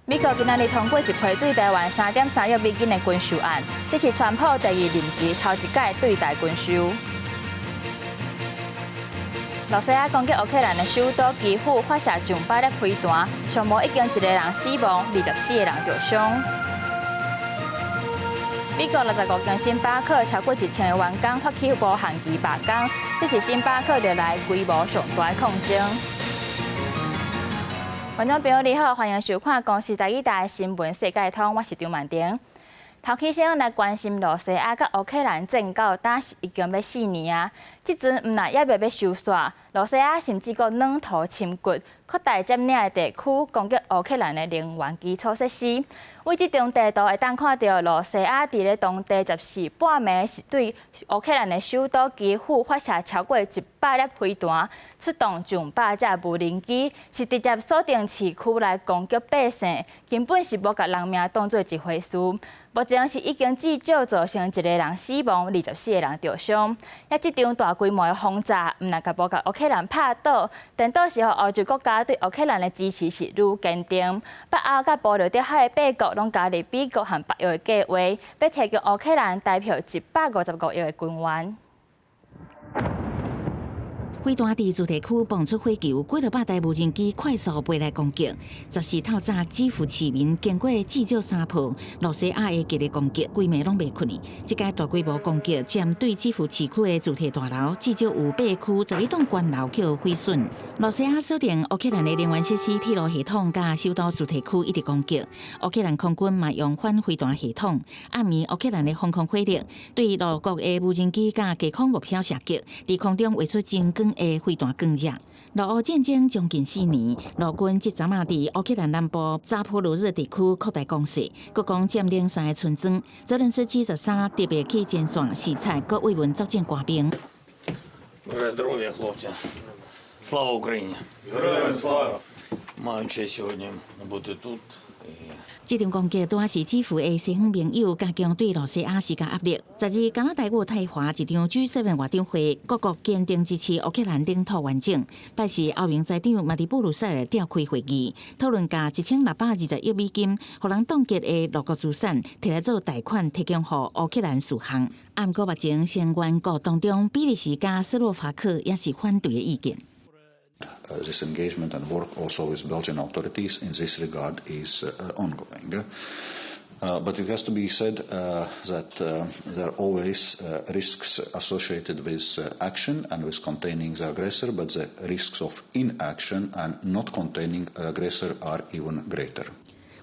美國今仔日通過一批對台灣3.3億美金的軍售案，這是川普第二任期頭一擺對台軍售。羅西亞攻擊烏克蘭的首都基輔，發射上百粒飛彈，上無已經一個人死亡，24個人著傷。美國65間星巴克超過1000個員工發起無限期罷工，這是星巴克歷來規模上大的抗爭。觀眾朋友你好，歡迎收看公視台語台新聞世界通，我是張曼婷。頭起先來關心羅西亞佮烏克蘭戰到今是已經欲4年啊，這陣毋但猶未欲收煞，羅西亞甚至閣軟塗深掘，擴大佔領的地區，攻擊烏克蘭的能源基礎設施。對這張地圖會當看著羅西亞佇咧當地14半暝是對烏克蘭的首都基輔發射超過100粒飛彈，出動上百架無人機，是直接鎖定市區來攻擊百姓，根本是無共人命當做一回事。目前是已經至少造成一個人死亡，24個人著傷。啊，這場大規模的轟炸，毋但共無共烏克蘭拍倒，顛倒是予歐洲國家對烏克蘭的支持是愈堅定。北歐佮波羅的海的八國攏加入美國和北約的計劃，欲提供烏克蘭台票155億的軍援。飛彈佇住宅區蹦出火球，幾落百台無人機快速飛來攻擊。14透早，基輔市民經過至少三波羅西亞的激烈攻擊，規暝攏袂睏。這擺大規模攻擊針對基輔市區的住宅大樓，至少有八區11棟懸樓予毀損。羅西亞鎖定烏克蘭的能源設施、鐵路系統佮首都住宅區一直攻擊。烏克蘭空軍嘛用反飛彈系統，暗暝烏克蘭的防空火力對俄國的無人機佮低空目標射擊，佇空中畫出真廣的飛彈光跡。俄烏戰爭將近4年，俄軍這陣仔佇烏克蘭南部扎波羅熱地區擴大攻勢，閣講佔領三个村莊。澤連斯基13特別去前線視察，閣慰問作戰官兵。 Слава Україні! Маю честь сьогодні бути тут. 這場攻擊拄仔是基輔的西方盟友加強對羅西亞施加壓力。12加拿大渥太華一場 G7 外長會，各國堅定支持烏克蘭領土完整。拜四歐盟財長嘛佇布魯塞爾召開會議，討論共1620億美金，予人凍結的俄國資產，提來做貸款提供予烏克蘭使用。毋過目前成員國當中，比利時佮斯洛伐克也是反對的意見。 This engagement and work also with Belgian authorities in this regard is ongoing. But it has to be said that there are always risks associated with action and with containing the aggressor, but the risks of inaction and not containing the aggressor are even greater.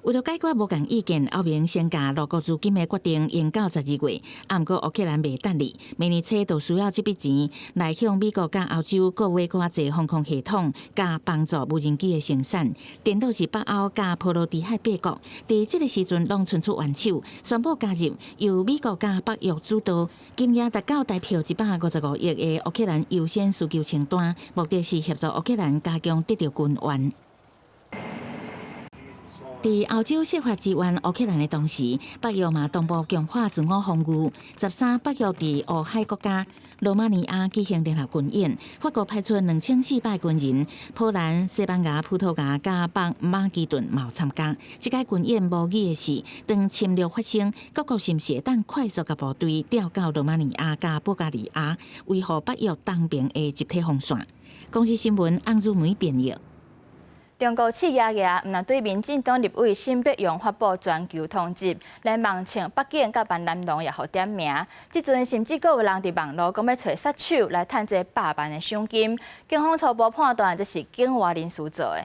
為著解決無仝意見，歐盟先共俄國資金的決定延到12月，毋過烏克蘭袂等你，明年初就需要這筆錢來向美國佮歐洲購買較濟防空系統，佮幫助無人機的生產。顛倒是北歐佮波羅的海八國，佇這个時陣攏伸出援手，宣布加入由美國佮北約主導，金額達到台票155億的烏克蘭優先需求清單，目的是協助烏克蘭加強得著軍援。佇歐洲設法支援烏克蘭的同時，北約嘛同步強化自我防禦。13北約佇烏海國家羅馬尼亞舉行聯合軍演，法國派出2400軍人，波蘭、西班牙、葡萄牙佮北馬其頓嘛有參加。這擺軍演模擬的是，當侵略發生，各國是毋是會當快速共部隊調到羅馬尼亞佮保加利亞，維護北約東邊的集體防線。公視新聞翁如梅編譯。中國企業家毋但對民進黨立委沈伯洋發布全球通緝，連孟倩、北京佮萬南龍也予點名。這陣甚至閣有人佇網路講欲揣殺手來趁這百萬的賞金。警方初步判斷這是境外人士做的。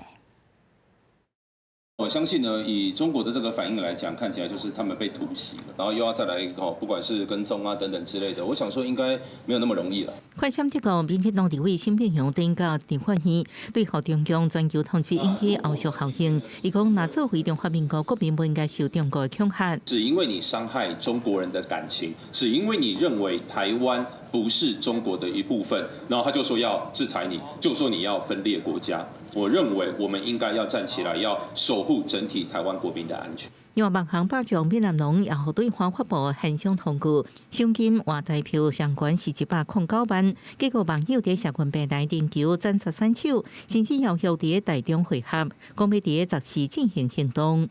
我相信呢，以中國的這個反應來講，看起來就是他們被突襲了，然後又要再來哦，不管是跟蹤啊等等之類的，我想說應該沒有那麼容易了。快閃這個民進黨立委沈伯洋頂到立法院，對予中共全球通緝引起後續效應。伊講，若做回中華民國國民，不應該受中國的恐嚇。只因為你傷害中國人的感情，只因為你認為台灣不是中國的一部分，然後他就說要制裁你，就說你要分裂國家。我認為我們應該要站起來，要守護整體台灣國民的安全。另外，網紅霸將閩南龍也予對方發布懸賞通告，賞金換台票相關是109萬。結果網友佇社群平台徵求斬殺選手，甚至要求佇台中會合，講欲佇十四進行行動。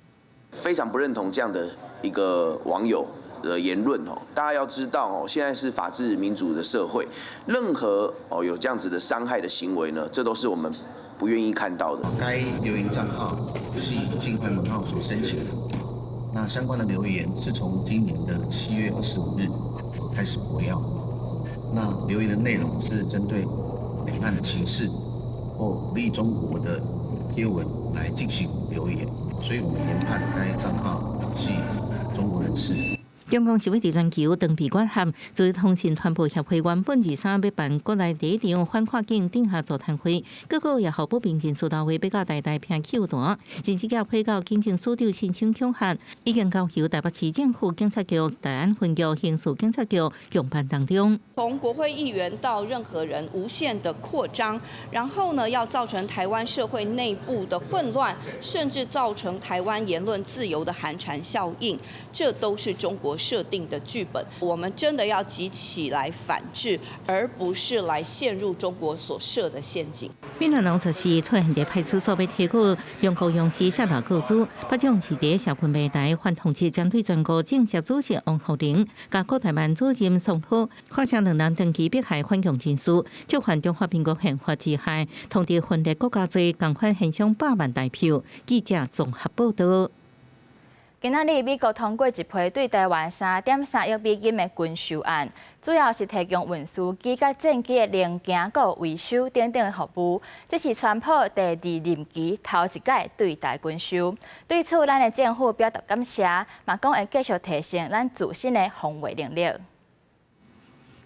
非常不認同這樣的一個網友的言論哦。大家要知道哦，現在是法治民主的社會，任何哦有這樣子的傷害的行為呢，這都是我們不願意看到的。該留言賬號是以境外門號所申請的，那相關的留言是從今年的7月25日開始活躍。那留言的內容是針對兩岸的情勢或不利中國的貼文來進行留言，所以我們研判該賬號係中國人士。中共是欲佇全球長臂管轄，自由通訊傳播協會原本23欲辦國內第一場反跨境頂下座談會，結果也予不明人士留話欲佮台大拼抾彈，甚至共批到警政署長申請恐嚇，已經交由台北市政府警察局大安分局刑事警察局共辦當中。從國會議員到任何人無限的擴張，然後呢，要造成台灣社會內部的混亂，甚至造成台灣言論自由的寒蟬效應，這都是中國設定的劇本，我們真的要集起來反制，而不是來陷入中國所設的陷阱。閩南人就是出現佇派出所欲提告中國公司洩露個資，北將是佇社群平台反通緝針對全國政協主席王滬寧、佮國台辦主任宋濤，發生兩人長期迫害反共人士，觸犯中華民國憲法之害，通緝分裂國家罪，共款懸賞百萬台票。記者綜合報道。今仔日美國通過一批對台灣3.3億美金的軍售案，主要是提供運輸機佮戰機的零件、閣維修等等的服務。這是川普第二任期頭一擺對台軍售。對此，咱的政府表達感謝，嘛講會繼續提升咱自身的防衛能力。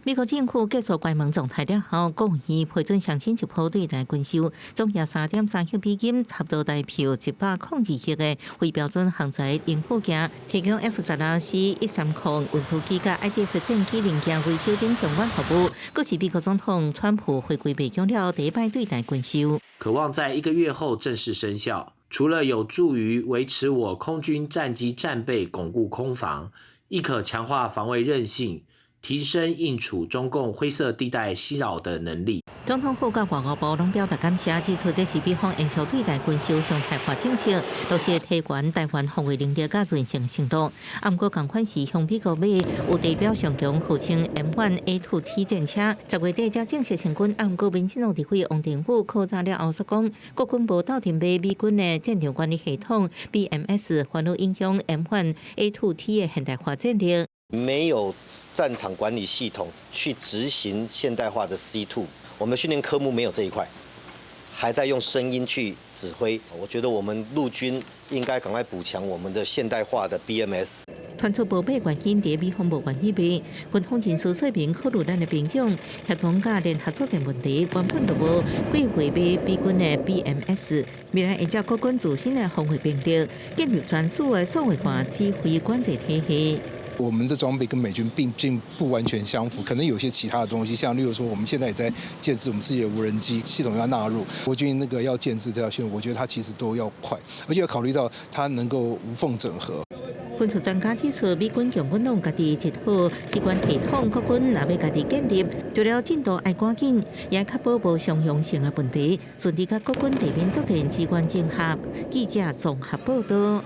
美國政府結束關門狀態了後，國會批准上新一波對台軍售，總額3.3億美金，差不多台票102億的非標準航材零附件，提供 F-16C 130運輸機佮 IDF 戰機零件維修等相關服務。閣是美國總統川普回歸白宮了第一擺對台軍售，可望在一個月後正式生效。除了有助於維持我空軍戰機戰備、鞏固空防，亦可強化防衛韌性。提升應處中共灰色地帶襲擾的能力。總統府佮外交部攏表達感謝，指出這是美方延續對台軍售常態化政策，落實提懸台灣防衛能力佮韌性行動。啊，毋過仝款是向美國買有地表上強號稱 M1A2T 戰車，10月底才正式成軍。啊，毋過民進黨立委王定宇考察了後說講，國軍無鬥陣買美軍的戰場管理系統 BMS，反而影響 M1A2T 的現代化戰力。沒有戰場管理系統去執行現代化的 C2，我們訓練科目沒有這一塊，還在用聲音去指揮。我覺得我們陸軍應該趕快補強我們的現代化的 BMS。傳出無買原因，佇美方無願意賣。軍方人士說明，考慮咱的兵種協同佮聯合作戰問題，原本就無計劃買美軍的 BMS。未來會照國軍自身的防衛兵力，建立專屬的數位化指揮管制體系。我們的裝備跟美軍並不完全相符，可能有些其他的東西，像例如說，我們現在也在建置我們自己的無人機系統要納入，國軍那個要建置這條線，我覺得它其實都要快，而且要考慮到它能夠無縫整合。軍事專家指出，美軍共阮攏家己一套指揮系統，國軍若欲家己建立，除了進度愛趕緊，也確保無相容性的問題，順利佮國軍地面作戰資源整合。記者綜合報道。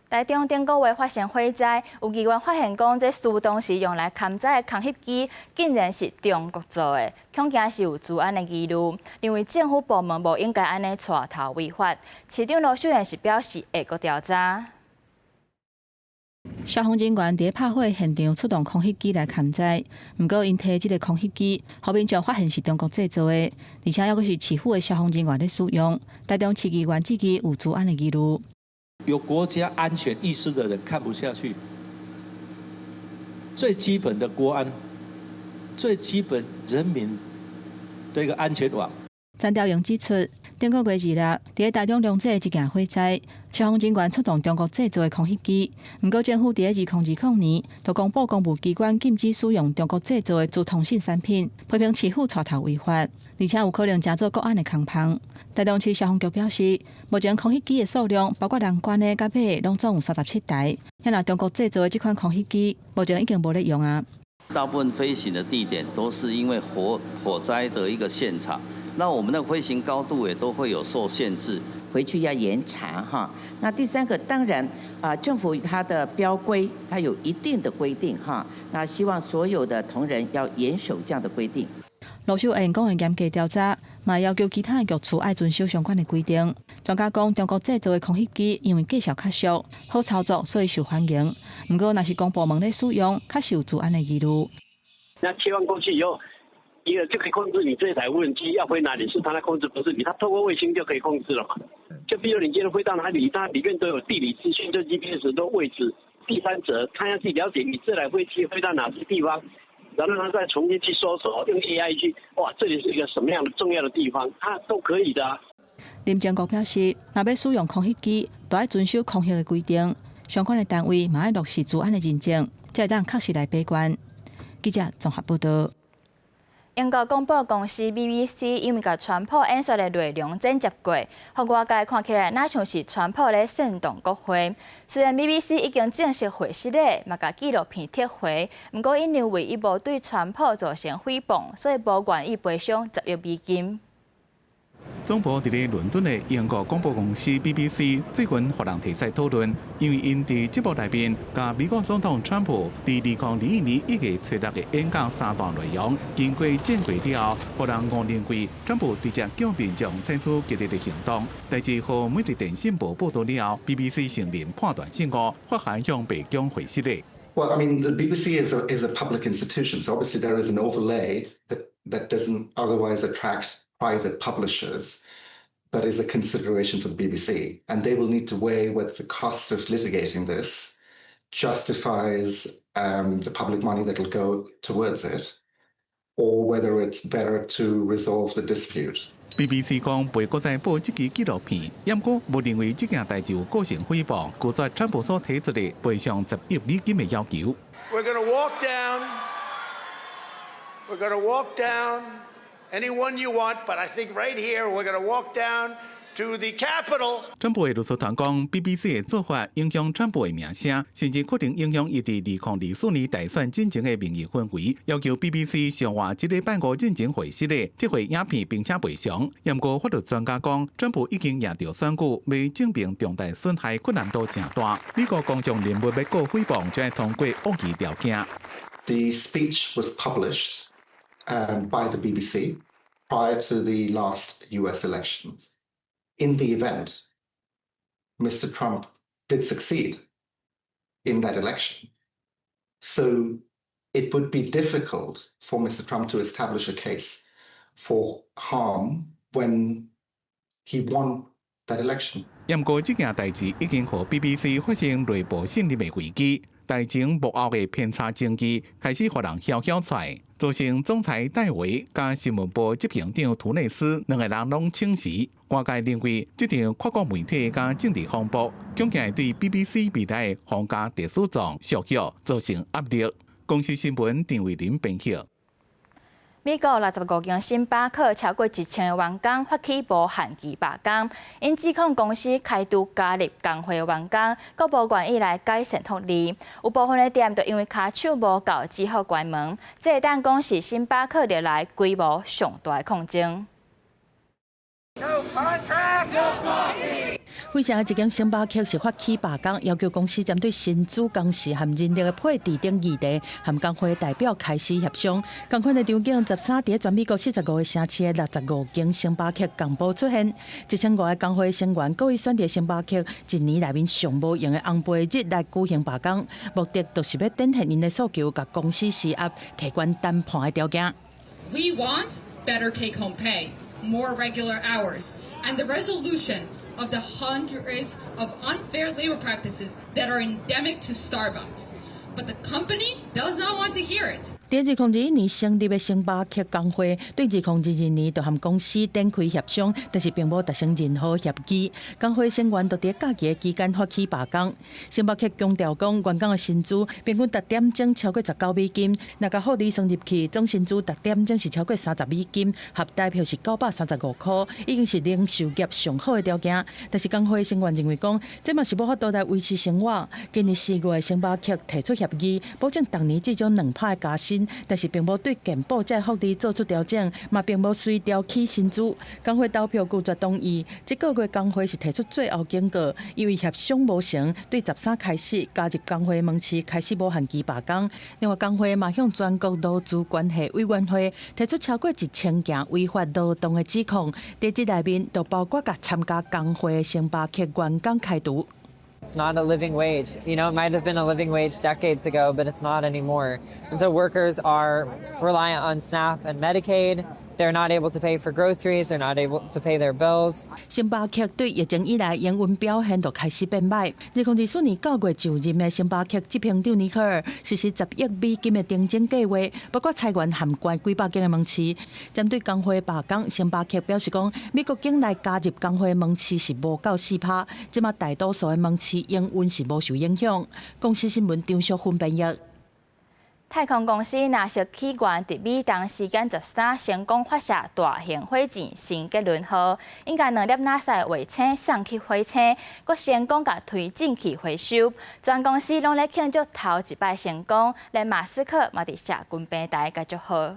台中頂個月發生火災，有議員發現講，這蘇當時用來勘災的空翕機，竟然是中國做的，恐驚是有資安的疑慮，認為政府部門無應該按呢帶頭違法。市長盧秀燕是表示會閣調查。消防人員佇拍火現場出動空翕機來勘災，毋過𪜶提這个空翕機，予民眾發現是中國製造的，而且猶閣是市府的消防人員咧使用。台中市議員質疑有資安的疑慮。有國家安全意識的人看不下去，最基本的國安，最基本人民的一個安全網。陳調榮指出，頂個月2日，佇台中龍井一件火災，消防人員出動中國製造的空翕機。毋過政府佇2022年就公布公務機關禁止使用中國製造的資通訊產品，批評市府帶頭違法，而且有可能成做國安的空縫。台中市消防局表示，目前空翕機的數量，包括人管的佮買的，攏總有37台。遐若中國製造的這款空翕機，目前已經無咧用啊。大部分飛行的地點都是因為火災的一個現場。那我們的飛行高度也都會有受限制，回去要嚴查哈。那第三個當然啊，政府它的標規，它有一定的規定哈。那希望所有的同仁要嚴守這樣的規定。羅秀燕講會嚴格調查，嘛要求其他的局處愛遵守相關的規定。專家講，中國製造的空翕機因為價數較俗、好操作，所以受歡迎。毋過，若是公部門咧使用，確實有資安的疑慮。那切換過去以後，一個就可以控制你這台無人機要飛哪裡，是它來控制，不是你，它透過衛星就可以控制了嘛。就比如你今天飛到哪裡，它裡面都有地理資訊，就 GPS 的位置。第三者他要去了解你這台飛機飛到哪些地方，然後他再重新去搜索，用 AI 去，哇，這裡是一個什麼樣的重要的地方，它都可以的。林政國表示，若欲使用空翕機，都愛遵守空翕的規定，相關的單位嘛愛落實資安的認證，才會當確實來把關。記者綜合報道。英國廣播公司 BBC 因為共川普演說的內容剪輯過，予外界看起來若像是川普咧煽動國會。雖然 BBC 已經正式回實咧，嘛共紀錄片撤回，毋過𪜶認為伊無對川普造成誹謗，所以無願意賠償10億美金。總部佇咧倫敦的英國廣播公司 BBC 最近予人提出討論，因為𪜶佇節目內面，共美國總統川普佇2021年1月26的演講三段內容，經過剪過了後，予人誤認為川普直接叫民眾採取激烈的行動。代誌予每日電訊報報道了後，BBC 承認判斷失誤，發函向白宮回實咧。 Well, I mean, the BBC is a public institution, so obviously there is an overlay that doesn't otherwise attract private publishers, but is a consideration for the BBC, and they will need to weigh whether the cost of litigating this justifies the public money that will go towards it, or whether it's better to resolve the dispute. BBC 講袂閣再播這支紀錄片，毋過無認為這件代誌有構成誹謗，拒絕川普所提出的賠償10億美金的要求。 We're going to walk down. We're going to walk down. Anyone you want, but I think right here we're going to walk down to the Capitol. 川普的律師團講，BBC 的做法影響川普的名聲，甚至可能影響伊佇2024年大選進前的民意氛圍，要求 BBC 上晏這禮拜五進前回實的撤回影片並且賠償。毋過法律專家講，川普已經贏著選舉，欲證明重大損害困難度誠大。美國公眾人物欲告誹謗，就愛通過惡意條件。 The speech was published by the BBC prior to the last US elections. In the event, Mr. Trump did succeed in that election. So it would be difficult for Mr. Trump to establish a case for harm when he won that election. 毋過這件代誌已經予 BBC 發生內部信任的危機，台前幕後的偏差證據開始予人囂囂出來，造成總裁戴維佮新聞部執行長圖內斯兩个人攏請辭。外界認為這場跨國媒體佮政治風波，恐驚會對 BBC 未來的皇家特許狀續約造成壓力。公視新聞陳慧琳編譯。美國65間星巴克超過1000个員工發起無限期罷工，𪜶指控公司開除加入工會員工，閣無願意來改善福利。有部分的店就因為跤手無夠，只好關門。這會當講是星巴克歷來規模上大的抗爭。 No contract, no coffee. 費城的一間星巴克是發起罷工，要求公司針對薪資、工時和人力的配置等議題，和工會代表開始協商。仝款的場景，13佇全美國45個城市的65間星巴克共步出現，1500個工會成員故意選擇星巴克一年內面上無閒的紅背日來舉行罷工，目的就是欲展現𪜶的訴求，共公司施壓，提懸談判的條件。 We want better take-home pay, more regular hours, and the resolution of the hundreds of unfair labor practices that are endemic to Starbucks. But the company does not want to hear it. 佇2021年成立的星巴克工會，對2022年就和公司展開協商，但是並無達成任何協議。工會成員就佇假期期間發起罷工。星巴克強調講，員工的薪資平均逐點鐘超過19美金，若共福利算入去，總薪資逐點鐘是超過30美金，合台票是935箍，已經是零售業上好的條件。但是工會成員認為講，這嘛是無法度來維持生活。今年4月，星巴克提出協議，保證逐年至少2趴的加薪。薪，但是並無對健保這福利做出調整，嘛並無隨調起薪資。工會投票拒絕同意。這個月工會是提出最後警告，因為協商無成，對13開始加入工會門市開始無限期罷工。另外，工會嘛向全國勞資關係委員會提出超過1000件違法勞動的指控，佇這內面就包括共參加工會的星巴克員工開除。 It's not a living wage. It might have been a living wage decades ago, but it's not anymore. And so workers are reliant on SNAP and Medicaid. They're not able to pay for groceries. They're not able to pay their bills. 星巴克對疫情以來營運表現就開始變䆀。2024年9月就任的星巴克執行長尼克爾實施10億美金的重整計劃，包括裁員和關幾百間的門市。針對工會罷工，星巴克表示講，美國境內加入工會門市是無夠4%，這馬大多數的門市營運是無受影響。公視新聞張淑芬編譯。太空公司 NASA 起源佇美東時間13成功發射大型火箭辛格倫號，𪜶共兩粒 NASA 的衛星送去火星，閣成功共推進器回收。全公司攏咧慶祝頭一擺成功，連馬斯克嘛佇社群平台共祝賀。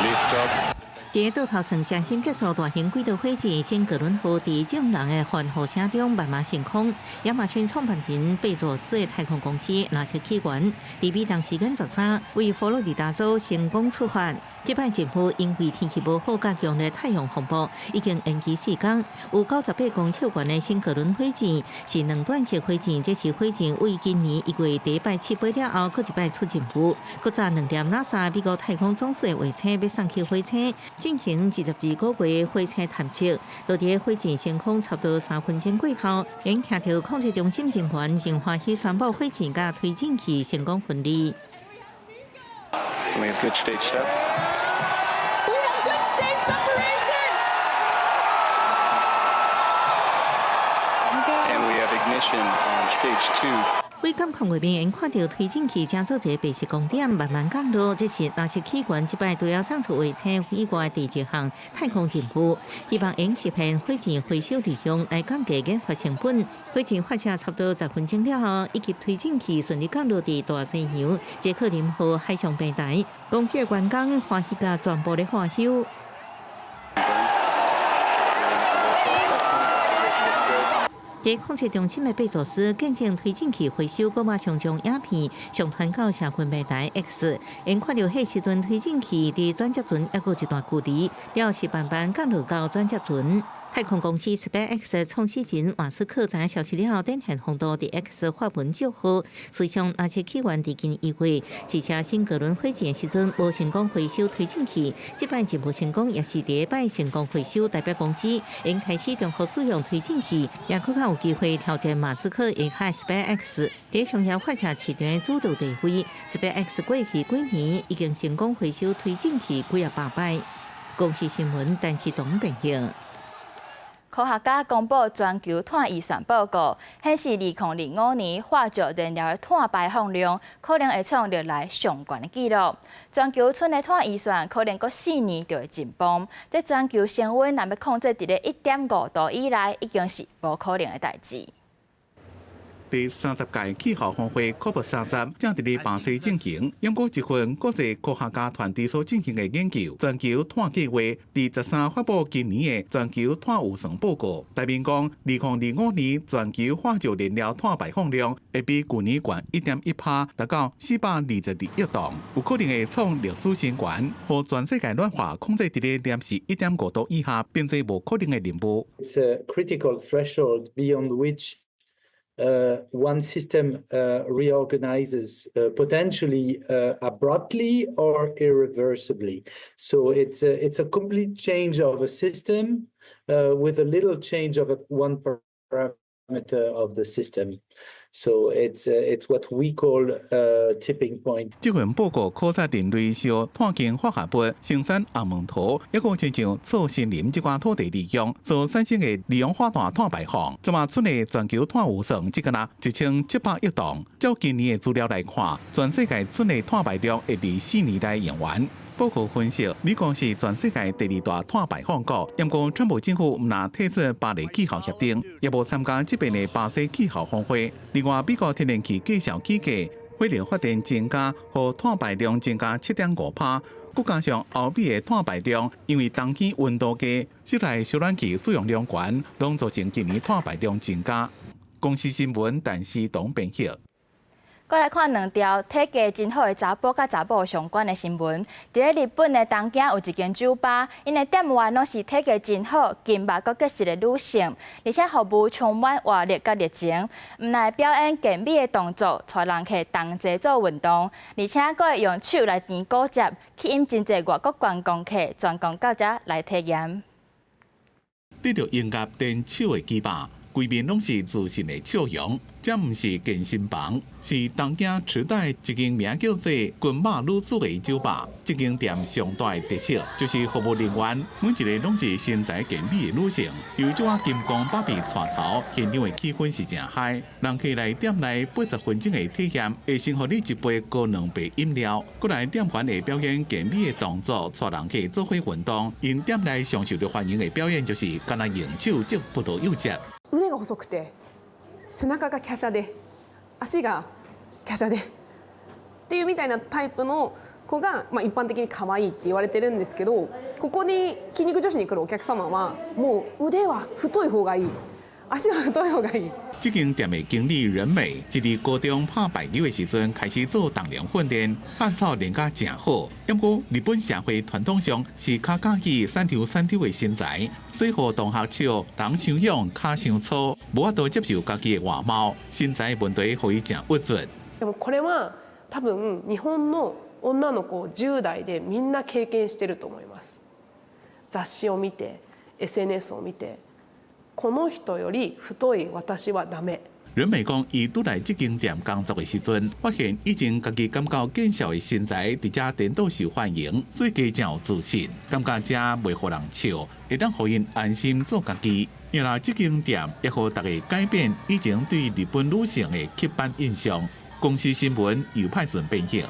Lift off. 佇倒頭算上險結束，大型軌道火箭辛格倫號佇眾人的歡呼聲中慢慢升空。亞馬遜創辦人貝佐斯的太空公司 NASA 起源，佇美東時間13為佛羅里達州成功出發。這擺任務因為天氣無好，佮強烈太陽風暴，已經延期4工。有98公尺懸的辛格倫火箭是兩段式火箭，這是火箭為今年1月第一擺試飛了後，閣一擺出任務。閣載兩粒 NASA 美國太空總署的衛星欲送去火星進行22個月火星探測。就佇火箭升空差不多3分鐘過後，𪜶聽著控制中心人員真歡喜宣布火箭佮推進器成功分離。 We have good stage sep. We have good stage separation. And we have ignition on stage two. 為監控畫面，𪜶看著推進器正做一个白色光點慢慢降落，這是 NASA 起源這擺除了送出衛星以外第一項太空任務，希望會實現火箭回收利用來降低研發成本。火箭發射差不多10分鐘了後，以及推進器順利降落佇大西洋傑克林號海上平台，公司的員工歡喜共全部咧歡呼。佇控制中心的貝佐斯見證推進器回收，閣馬上將影片上傳到社群平台 X。𪜶看著彼時陣推進器佇轉折船猶閣一段距離，了是慢慢降落到轉折船。太空公司 SpaceX 創始人馬斯克知影消息了後，展現風度佇 X 發文祝賀。隨上 NASA 起源佇今年1月試射辛格倫火箭時陣無成功回收推進器，這擺任務成功，也是第一擺成功回收，代表公司應開始重複使用推進器，也閣較有機會挑戰馬斯克下 SpaceX 佇商業發射市場的主導地位。SpaceX 過去幾年已經成功回收推進器幾仔百擺。公視新聞陳志東編譯。科學家公布全球碳預算報告，顯示2025年化石燃料的碳排放量可能會創歷來上懸的紀錄。全球賰的碳預算可能閣4年就會緊繃。這全球升溫若欲控制佇咧1.5度以內，已經是無可能的代誌。第30屆氣候峰會 COP30正佇咧巴西進行。英國一份國際科學家團隊所進行的研究，全球碳計劃佇13發布今年的全球碳預算報告，內面講，2025年全球化石燃料碳排放量會比舊年懸1.1%，達到422億噸，有可能會創歷史新高，予全世界暖化控制佇咧攝氏1.5度以下，變做無可能的任務。 It's a critical threshold beyond which one system reorganizes potentially abruptly or irreversibly. So it's a complete change of a system with a little change of one parameter of the system. So it's what we call a tipping point. 這份報告考察人類燒碳氫化合物生產紅毛桃，抑閣親像做森林這寡土地利用所產生的二氧化碳碳排放，這馬賰的全球碳預算只敢若1700億噸。照今年的資料來看，全世界賰的碳排量會佇4年內用完。報告分析，美國是全世界第二大碳排放國，毋過川普政府毋但退出巴黎氣候協定，也無參加這擺的巴西氣候峰會。另外，美國天然氣繼續起價，火力發電增加予碳排量增加7.5%，閣加上歐美的碳排量，因為冬天溫度低，室內燒暖氣使用量懸，攏造成今年碳排量增加。公視新聞，陳思東編譯。閣來看兩條體格真好的查埔佮查某相關的新聞。佇咧日本的東京有一間酒吧，𪜶的店員攏是體格真好、筋肉閣結實的女性，而且服務充滿活力佮熱情。毋但會表演健美的動作，帶人客同齊做運動，而且閣會用手來煎果汁，吸引真濟外國觀光客專工到遮來體驗。得著音樂電手的雞巴。規面攏是自信的笑容，這毋是健身房，是東京池袋一間名叫做群馬女子的酒吧。這間店上大的特色就是服務人員每一个攏是身材健美的女性，由這款金光芭比帶頭，現場的氣氛是誠 high。人客來店內80分鐘的體驗，會先予你一杯高濃白飲料，閣來店員會表演健美的動作，帶人客做伙運動。𪜶店內上受著歡迎的表演就是干焦用手擠葡萄柚汁。腕が細くて背中が華奢で足が華奢でっていうみたいなタイプの子が、まあ、一般的に可愛いって言われてるんですけど、ここに筋肉女子に来るお客様はもう腕は太い方がいい、足は太い方がいい。這間店的經理仁美，自佇高中拍排球的時陣開始做重量訓練，汗操練甲誠好。毋過日本社會傳統上是較佮意瘦瘦瘦的身材，所以予同學笑，人傷勇，跤傷粗，無法度接受家己的外貌，身材問題予伊誠鬱卒。でもこれは多分日本の女の子10代でみんな経験してると思います。雑誌を見て SNS を見て、この人より太い私はダメ。仁美講，伊拄來這間店工作的時陣，發現以前家己感覺見笑的身材，佇遮顛倒受歡迎，所以加誠有自信，感覺遮袂予人笑，會當予𪜶安心做家己。因為這間店也予大家改變以前對日本女性的刻板印象。公視新聞尤派順編譯。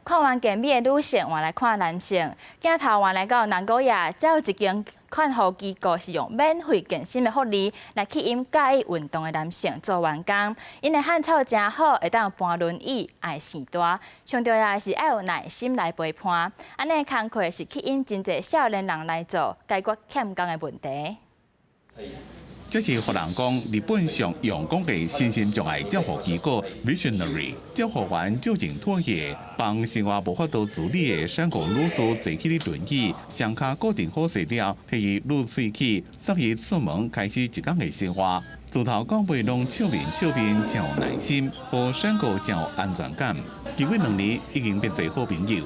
看完健美的女性，換來看男性。鏡頭換來到南果亞，遮有一間看護機構是用免費健身的福利來吸引佮意運動的男性做員工。𪜶的漢草誠好，會當搬輪椅，愛生大。上重要的是愛有耐心來陪伴。按呢工課是吸引真濟少年人來做，解決欠工的問題。這是予人講日本上陽光的身心障礙照護機構 Visionary 照護員就近托業，幫生活無法度自理的山谷女士坐起咧輪椅，雙跤固定好勢了，替伊擼喙齒，送伊出門開始一工的生活。自頭到尾攏笑面笑面，誠有耐心，予山谷誠有安全感。經過2年，已經變做好朋友。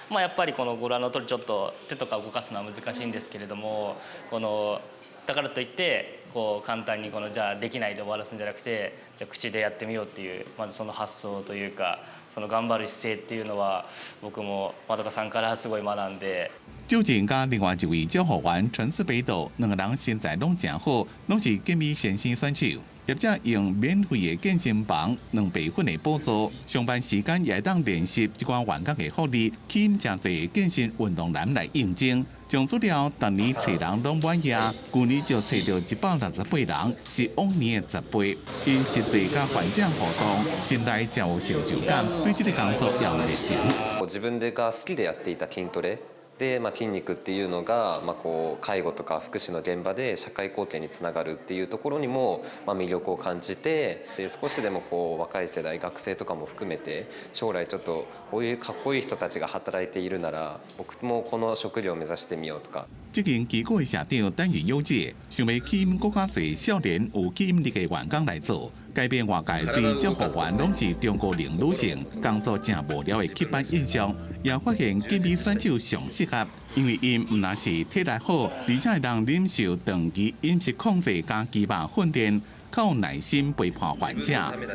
まあやっぱりこのご覧の通りちょっと手とか動かすのは難しいんですけれども、このだからといってこう簡単にこのじゃあできないで終わらすんじゃなくて、じゃあ口でやってみようっていう、まずその発想というか、その頑張る姿勢っていうのは僕もまどかさんからすごい学んで。周靜佮另外一位照護員陳思北斗，兩個人身材攏誠好，攏是健美先生選手。業者用免費的健身房、2倍粉的補助，上班時間也會當練習這寡員工的福利，吸引誠濟健身運動男來應徵。從資料，逐年揣人攏滿額，舊年就揣著168人，是往年的10倍。𪜶實際佮患者互動，心內誠有成就感，對這個工作也有熱情。自分が好きでやっていた筋トレで、まあ、筋肉っていうのが、まあ、こう介護とか福祉の現場で社會貢献につながるっていうところにも、まあ、魅力を感じて、で少しでもこう若い世代、学生とかも含めて、将来ちょっとこういうかっこいい人たちが働いているなら、僕もこの職業を目指してみようとか。這間機構的社長等於有志，想欲吸引閣較濟少年有吸引力的員工來做，改變外界對照護員攏是中高齡女性工作誠無聊的刻板印象，也發現健美選手上適合，因為𪜶毋但是體力好，而且會當忍受長期飲食控制佮肌肉訓練，較有耐心陪伴患者。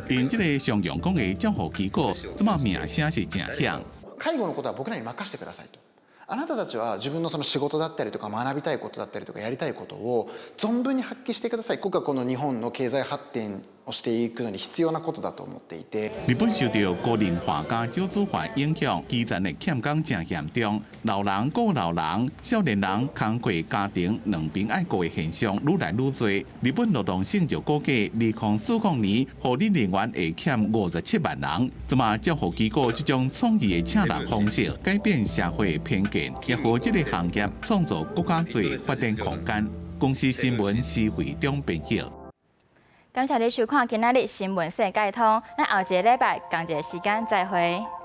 𪜶這个上陽光的照護機構，這馬名聲是誠響。介護のことは僕らに任せてくださいと。あなたたちは自分のその仕事だったりとか、学びたいことだったりとか、やりたいことを存分に発揮してください。僕はこの日本の経済発展をしていくのに必要なことだと思っていて。日本受到高齡化佮少子化影響，基層的欠工誠嚴重，老人顧老人、少年人工課家庭兩邊愛顧的現象愈來愈濟。日本勞動省就估計，2040年護理人員會欠57萬人。這馬照護機構這種創意的請人方式，改變社會偏見，也予這个行業創造閣較濟發展空間。公視新聞施惠中編譯。感謝你收看今仔日新聞世界通，咱後一个禮拜仝一个時間再會。